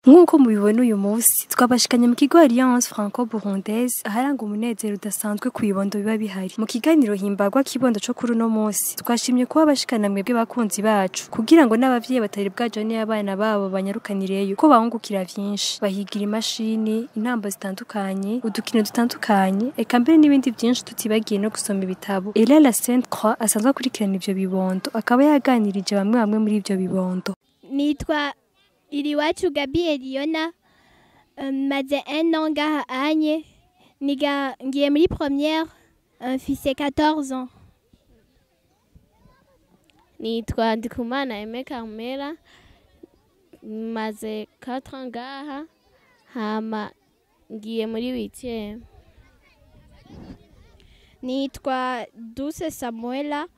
Nk'uko mubibona, uyu munsi twabashikanye mu kigo Alliance Franco-Burundaise, aharanga umunezero udasanzwe ku bibondo biba bihari. Mu kiganiro Himbagwa Kibondo co kuri uno munsi, twashimye kuba bashikana mwebwe bakunzi bacu, kugira ngo n'abavyeyi batari bwajane abana babo banyarukanireyo, ko bahungukira vyinshi: bahigira imashini, intambo zitandukanye, udukino dutandukanye, eka mbere n'ibindi vyinshi, tutibagiye no gusoma ibitabo. Ela la Sainte Croix asanzwe akurikirana ivyo bibondo, akaba yaganirije bamwe bamwe muri ivyo bibondo. Nitwa Iriwacu Gabi Eliona, maze un an ngaha anye, niga ngiye muri première, mfise 14 ans. Nitwa Ndikumana Aime Carmela, maze 4 ans ngaha, hama ngiye muri 8e. Nitwa Dulce Samuela,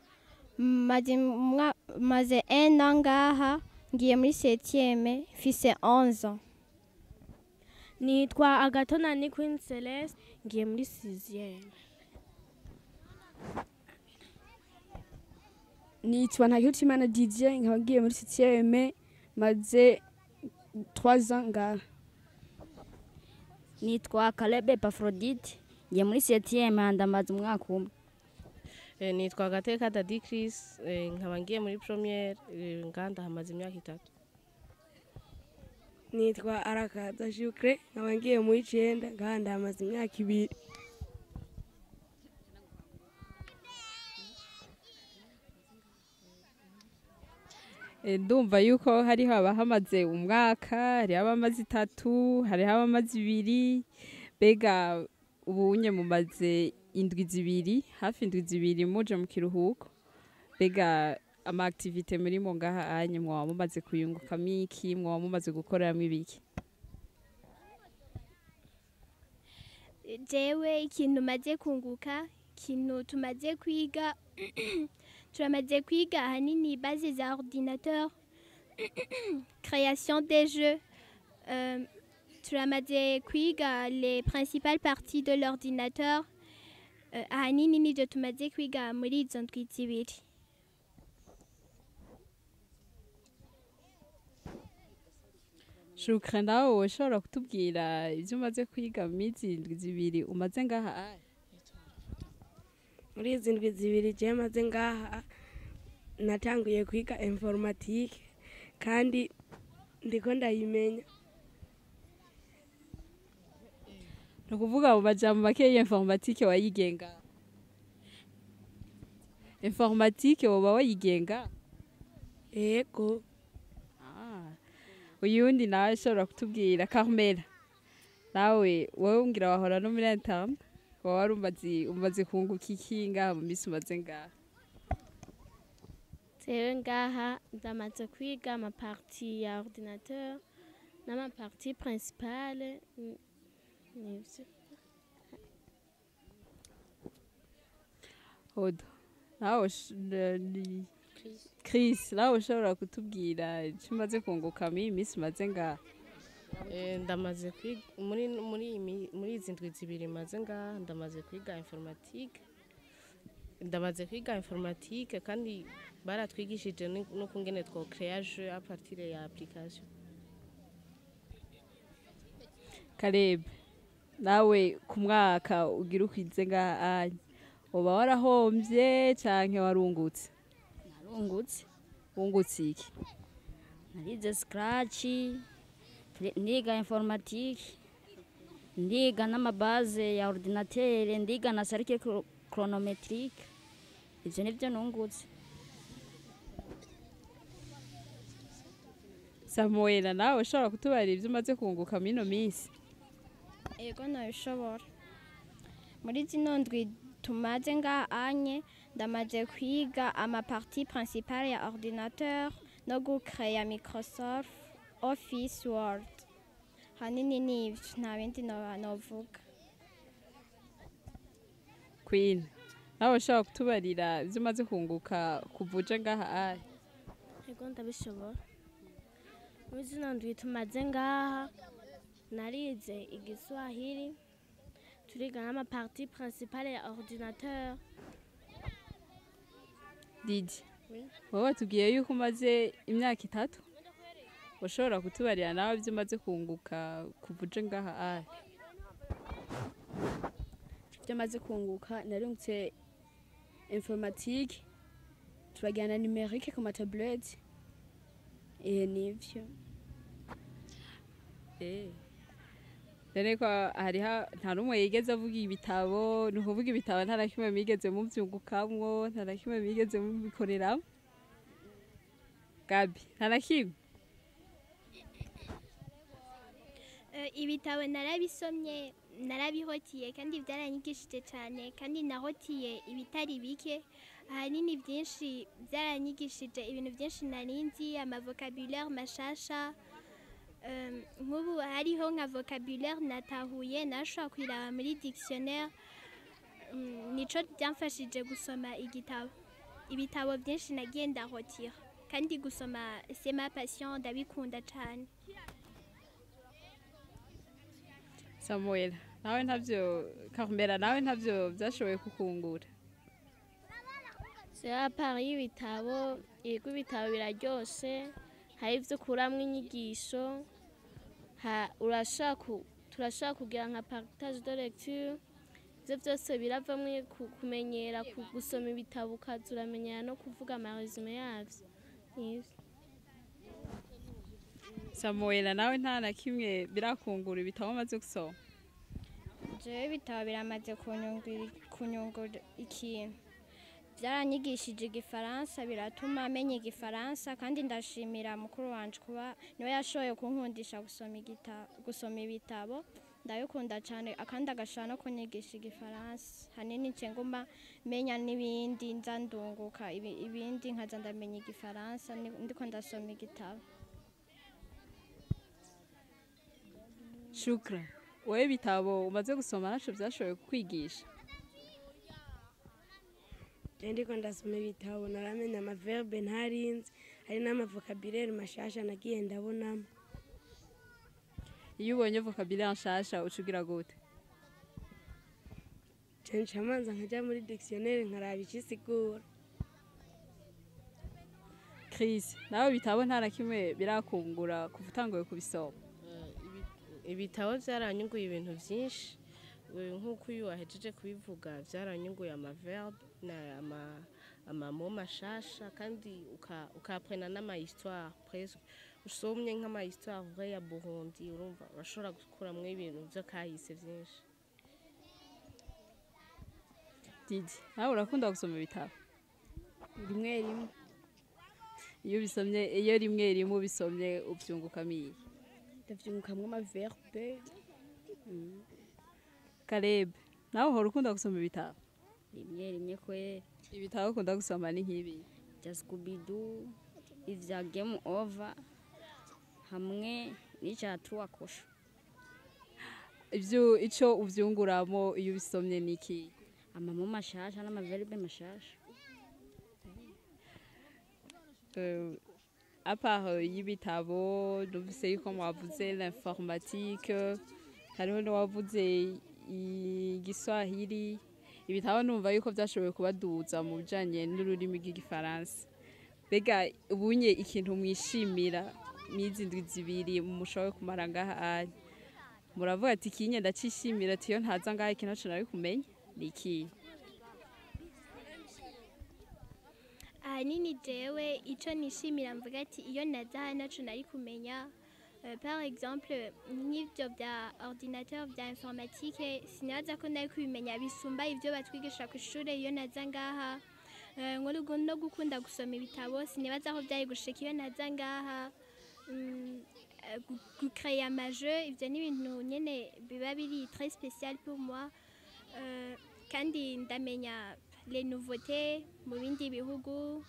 maze un an ngaha, ngiye muri 7e, mfise 11 ans. Nitwa Agatona ni Queen Celeste, ngiye muri 6e. Nitwa Ntakirutimana Didier, nkaba ngiye muri 7e, maze 3 ans ngaha. Nitwa Caleb Epaphrodite, ngiye muri 7e, ndamaze umwaka umwe. Nitwa Gateka Dadi Chris, nkaba ngiye muri première, nganda hamaze imyaka 3. Nitwa Arakaza Shukre, nkaba ngiye muri 9, nganda hamaze imyaka 2. Ndumva yuko hariho abahamaze umwaka, hariho abamaze 3, hariho abamaze 2. Mbega ubunye mumaze indwi 2, hafi indwi 2 muje mu kiruhuko. Mbega ama activité murimo ngaha anye mwoba mumaze kuyungukamo iki? Mwoba mumaze gukoreramwo ibiki? Jewe ikintu maze kunguka, ikintu tumaze kwiga, turamaze kwiga ahanini base za ordinateur, création des jeux, turamaze kwiga les principales parties de l'ordinateur, ahanini nivyo tumaze kwiga muri izo ndwi 2. Shukre, nawe woshobora kutubwira ivyo umaze kwiga mu minsi indwi 2 umaze ngaha anye? Muri izi ndwi 2 je maze ngaha, natanguye kwiga informatique kandi ndiko ndayimenya. Ni ukuvuga mu majambo make, informatique wayigenga? Informatique woba wayigenga? Yego. Uyundi nawe ashobora kutubwira, Carmela, nawe wowe ngira wahora no muri interne, wowe wari umaze kunguka iki ngaha mu minsi umaze ngaha? Jewe ngaha ndamaze kwiga ama partie ya ordinateur n'ama partie principale, nivyo. Odo, nawe Chris, nawe ushobora kutubwira icyo umaze kunguka muri iyi minsi umaze ngaha? Ndamaze kwiga muri izi ndwi 2 maze ngaha, ndamaze kwiga informatique. Ndamaze kwiga informatique kandi baratwigishije no kungene two créer jeu à partir ya application. Caleb, nawe ku mwaka ugira ukwize ngaha anye, uba warahomvye canke warungutse? Narungutse. Wungutse iki? Narize Scratch, ndiga informatique, ndiga n'ama base ya ordinateur, ndiga na cercle chronométrique. Ivyo nivyo nungutse. Samuela, nawe ushobora kutubarira ivyo umaze kunguka muri ino minsi? Ego, nabishobora. Muri zino ndwi tumaze ngaha anye, ndamaze kwiga ama partie principale ya ordinateur no gucreya Microsoft Office Word. Hanini nivyo, nta bindi novuga. Queen, nawe ushobora kutubarira ivyo umaze kunguka kuva uje ngaha anye? Ego, ndabishobora. Muri zino ndwi tumaze ngaha, narize igiswahili, turiga n'ama partie principale ya ordinateur. Didi, wowe watubwiye yuko umaze imyaka 3. Ushobora kutubarira nawe ibyo umaze kunguka kuva uje ngaha ari? Ibyo maze kunguka, narungutse informatique, turajyana numérique ku matablette, nivyo. Dore ko hariho nta n'umwe yigeze avuga ibitabo. Ni ukuvuga ibitabo nta na kimwe mwigeze muvyungukamwo, nta na kimwe mwigeze mubikoreramo? Gabi, nta na kimwe? Ibitabo narabisomye, narabihotiye, kandi byaranyigishije cyane, kandi nahotiye ibitari bike. Ahanini byinshi byaranyigishije ibintu byinshi narinzi, amavocabulaire mashasha. Nk'ubu hariho nka vocabulaire natahuye nashobora kuyiraba muri dictionnaire. Nico byamfashije gusoma igitabo, ibitabo byinshi nagiye ndahotira, kandi gusoma c'est ma passion, ndabikunda cyane. Samuel nawe ntabyo, Carmela nawe ntabyo byashoboye kukungura? C'est à part y'ibitabo, yego, ibitabo biraryoshe, hari ibyo ukuramwo inyigisho, turashaka kugira nka partage de lecture. Ibyo byose biravamwo kumenyera gusoma ibitabo, ukaza uramenyera no kuvuga amarésumé yavyo. Nivyo. Samuel nawe nta na kimwe birakungura ibitabo umaze gusoma? Jewe ibitabo biramaze kunyungura ikintu. Byaranyigishije igifaransa, biratuma menya igifaransa, kandi ndashimira mukuru wanje kuba niwe yashoboye kunkundisha gusoma igitabo, gusoma ibitabo ndabikunda cyane, akandi agashobora no kunyigisha igifaransa. Hanini nce nguma menya n'ibindi, nza ndunguka ibindi, nkaza ndamenya igifaransa ndiko ndasoma igitabo. Shukra, wowe ibitabo umaze gusoma ntaco byashoboye kukwigisha? Je ndiko ndasoma ibitabo naramenya amaverbe ntarinzi, hari n'amavocabulaire mashasha nagiye ndabonamo. Iyo ubonye vocabulaire nshasha uca ugira gute? Je nca manza nkaja muri dictionnaire nkaraba ico isigura. Chris, nawe ibitabo nta na kimwe birakungura kuva utanguye kubisoma? Ibitabo byaranyunguye ibintu byinshi. Nk'uko uyu wahejeje kubivuga, byaranyunguye amaverbe na amamots mashasha, kandi ukaprena n'ama histoire presque. Usomye nk'ama histoire vraie ya Burundi, urumva urashobora gukuramwo ibintu vy'akahise vyinshi. Didi, nawe urakunda gusoma ibitabo? Rimwe rimwe. Iyo ubisomye, iyo rimwe rimwe ubisomye, uvyungukamo iki? Ndavyungukamwo amaverbe. Caleb, nawe uhora ukunda gusoma ibitabo? Rimwe rimwe kweri. Ibitabo ukunda gusoma ni nk'ibi? Bya Scooby-Doo, ivya Game Over, hamwe n'icya Tuwakosho. Ivyo ico uvyunguramo iyo ubisomye ni iki? Amamots mashasha n'amaverbe mashasha. À part y'ibitabo, numvise yuko mwavuze l'informatique, hariho n'uwavuze igiswahili. Ibitabo numva yuko vyashoboye kubaduza mu bijanye n'ururimi rw'igifaransa. Mbega ubunye ikintu mwishimira mwizi ndwi 2 mushoboye kumara ngaha ari, muravuga ati kinye ndacishimira, ati iyo ntaza ngaha ikintu naco nari kumenya, ni ikihe? Ahanini jewe ico nishimira, mvuga ati iyo naza hano naco nari kumenya, par exemple nk'ivyo bya ordinateur, bya informatique, sinaza ko nari kubimenya bisumba ivyo batwigisha ku ishure iyo naza ngaha. Nko no gukunda gusoma ibitabo, sinibaza ko byari gushika iyo naza ngaha. Gucréer amajeux, ivyo ni ibintu nyene biba biri très spécial pour moi. Kandi ndamenya les nouveautés mu bindi bihugu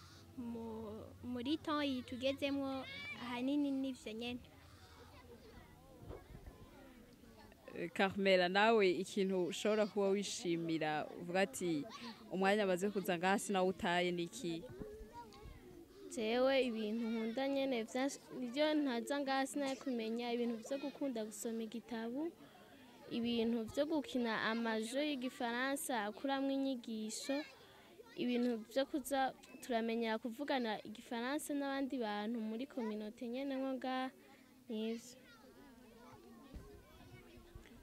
muri temps iyi tugezemwo. Ahanini nivyo nyene. Carmela, nawe ikintu ushobora kuba wishimira, uvuga ati umwanya amaze kuza ngaha sinawutaye, ni iki? Jewe ibintu nkunda nyene nivyo ntaza ngaha sinari kumenya: ibintu vyo gukunda gusoma igitabo, ibintu vyo gukina amajeux y'igifaransa akuramwo inyigisho, ibintu vyo kuza turamenyera kuvugana igifaransa n'abandi bantu muri communauté nyene nko ngaha. Nivyo.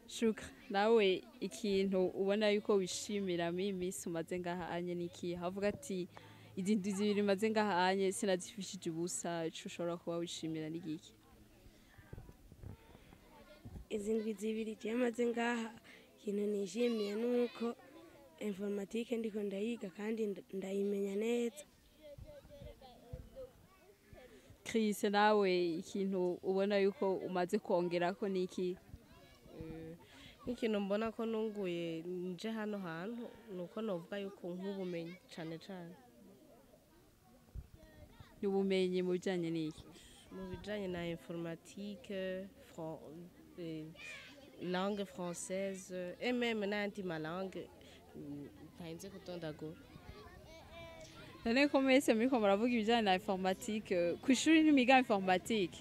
Shukra, nawe ikintu ubona yuko wishimira muri iyi minsi umaze ngaha anye niki? Havuga ati izi ndwi zibiri maze ngaha anye sinazifishije ubusa, ico ushobora kuba wishimira ni giki? Izi ndwi zibiri je maze ngaha, ikintu nishimiye nuko informatique ndiko ndayiga kandi ndayimenya neza. Chris, nawe ikintu ubona yuko umaze kongerako niki? Nk'ikintu mbona ko nunguye nje hano hantu nuko novuga yuko nk'ubumenyi cane cane. Ubumenyi mu bijanye n'iki? Mu bijanye na informatique, langue française et même n'ayandi ma langue ntarinze kudondagura. None ko mwese muriko muravuga ibijanye na informatique, kw'ishuri ntimwiga informatique?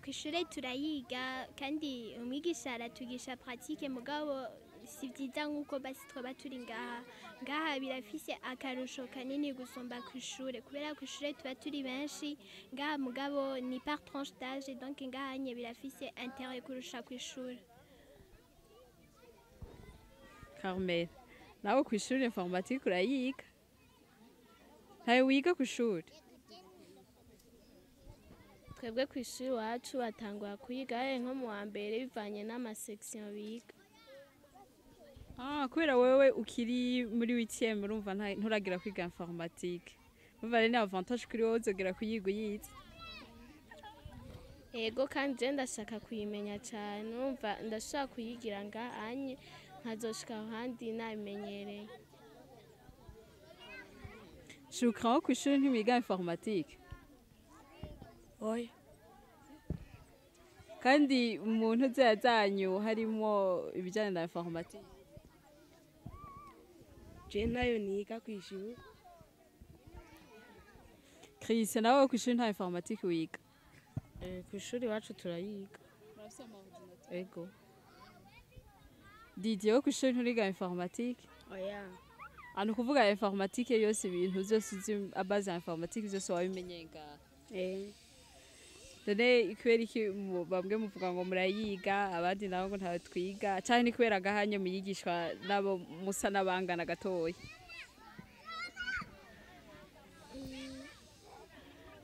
Kw'ishure turayiga kandi umwigisha aratugisha pratique, mugabo si vyiza nk'uko basi twaba turi ngaha. Ngaha birafise akarusho kanini gusumba kw'ishure, kubera kw'ishure tuba turi benshi, ngaha mugabo ni par tranche d'âge, donc ngaha nye birafise intérêt kurusha kw'ishure. Carmel, nawe kw'ishure informatique urayiga? Ntayo wiga kw'ishure? Twebwe kw'ishuri iwacu batangura kuyiga nko mu wa mbere bivanye n'amasection biga. Kubera wewe ukiri muri 8e urumva nturagira kwiga informatique. Urumva rero ni avantage kuri wowe uzogera kuyiga uyize. Ego, kandi je ndashaka kuyimenya cane, urumva ndashaka kuyigira ngaha nkazoshika ahandi nabimenyereye. Shukran, kw'ishuri ntimwiga informatique? Oya. Kandi mu ntuze zanyu harimo ibijyanye na informatique? Je ntayo niga kw'ishuri. Chris, nawe kw'ishuri nta informatique wiga? Kw'ishuri iwacu turayiga. Ego. Didier, wo kw'ishuri nturiga informatique? Oya. Ano kuvuga informatique yose, ibintu byose uzi à base ya informatique byose wabimenye ngaha? None kubera iki bamwe muvuga ngo murayiga abandi nabo ngo ntawe twiga, canke ni kubera agahanya muyigishwa nabo musa n'abangana gatoya?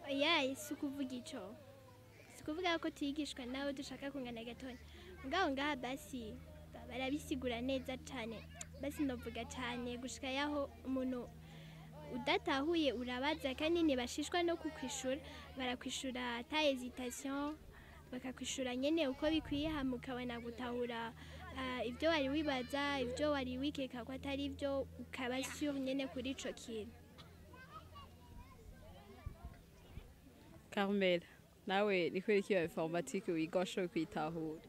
Oya, si ukuvuga ico, si ukuvuga ko tuyigishwa nabo dushaka kungana gatoya, mugabo ngaha basi barabisigura neza cane, basi novuga cane gushika yaho umuntu udatahuye urabaza, kandi ntibashishwa no kukwishura, barakwishura ata hesitation, bakakwishura nyene uko bikwiye, hama ukabona gutahura ibyo wari wibaza, ibyo wari wikeka ko atari byo, ukaba sûr nyene kuri ico kintu. Carmel, nawe ni kubera iki iyo informatique wiga washoboye kuyitahura?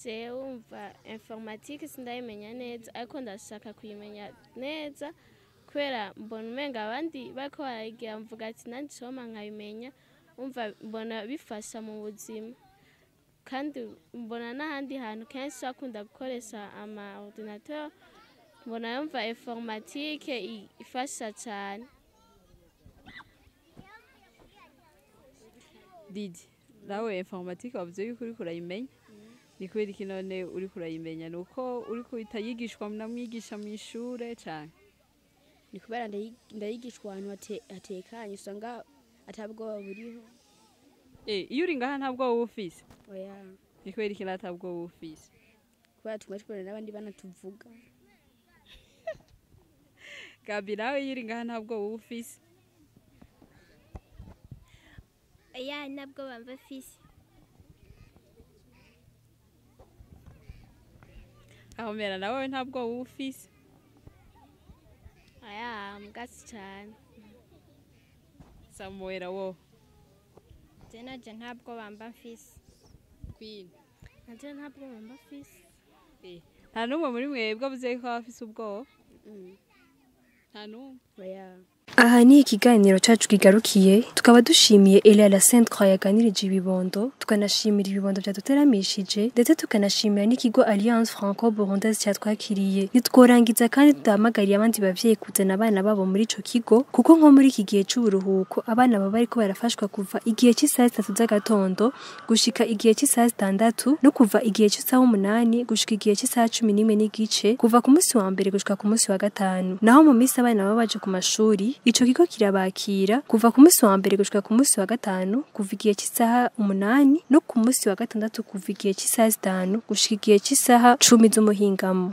Jewe wumva informatique sindayimenya neza, ariko ndashaka kuyimenya neza kubera mbona umenga abandi bariko barayigira, mvuga ati nanje icompa nkabimenya, umva mbona bifasha mu buzima, kandi mbona n'ahandi hantu kenshi bakunda gukoresha ama ordinateur, mbona yumva informatique ifasha cane. Didi, nawe informatique wavuze yuko uriko urayimenya, ni kubera iki none uriko urayimenya? Ni uko uriko utayigishwa na mwigisha mw'ishure canke? Ni kubera ndayigishwa ahantu hatekanye, usanga atabwoba buriho. Iyo uri ngaha nta bwoba uba ufise? Oya. Ni kubera iki ata bwoba uba ufise? Kubera tuguma tubona n'abandi bana tuvuga. Gabi, nawe iyo uri ngaha nta bwoba uba ufise? Oya, nta bwoba mba mfise. Ahomera, nawe nta bwoba uba ufise? Oya, mbwatsi cane. Samuela, wo? Je naje nta bwoba mba mfise. Queen. Naje nta bwoba mba mfise. Nta n'umwe muri mwebwe avuze ko aba afise ubwoba? Nta n'umwe? Oya. Aha ni ikiganiro cacu kigarukiye, tukaba dushimiye Elia la Sainte Croix yaganirije ibibondo, tukanashimira ibibondo vyaduteramishije, ndetse tukanashimira n'ikigo Alliance Franco Burundaise cyatwakiriye. Nitworangiza kandi tudahamagariye abandi bavyeyi kuzana abana babo muri ico kigo, kuko nko muri iki gihe c'uburuhuko abana baba bariko barafashwa kuva igihe c'isaha 3 z'agatondo gushika igihe c'isaha 6, no kuva igihe c'isaha 8 gushika igihe c'isaha 11:30, kuva ku munsi wa mbere gushika ku munsi wa gatanu. Naho mu minsi abana baba baje ku mashuri, ico kigo kirabakira kuva ku munsi wa mbere gushika ku munsi wa gatanu kuva igihe cy'isaha 8, no ku munsi wa gatandatu kuva igihe cy'isaha 5 gushika igihe cy'isaha 10 z'umuhingamo.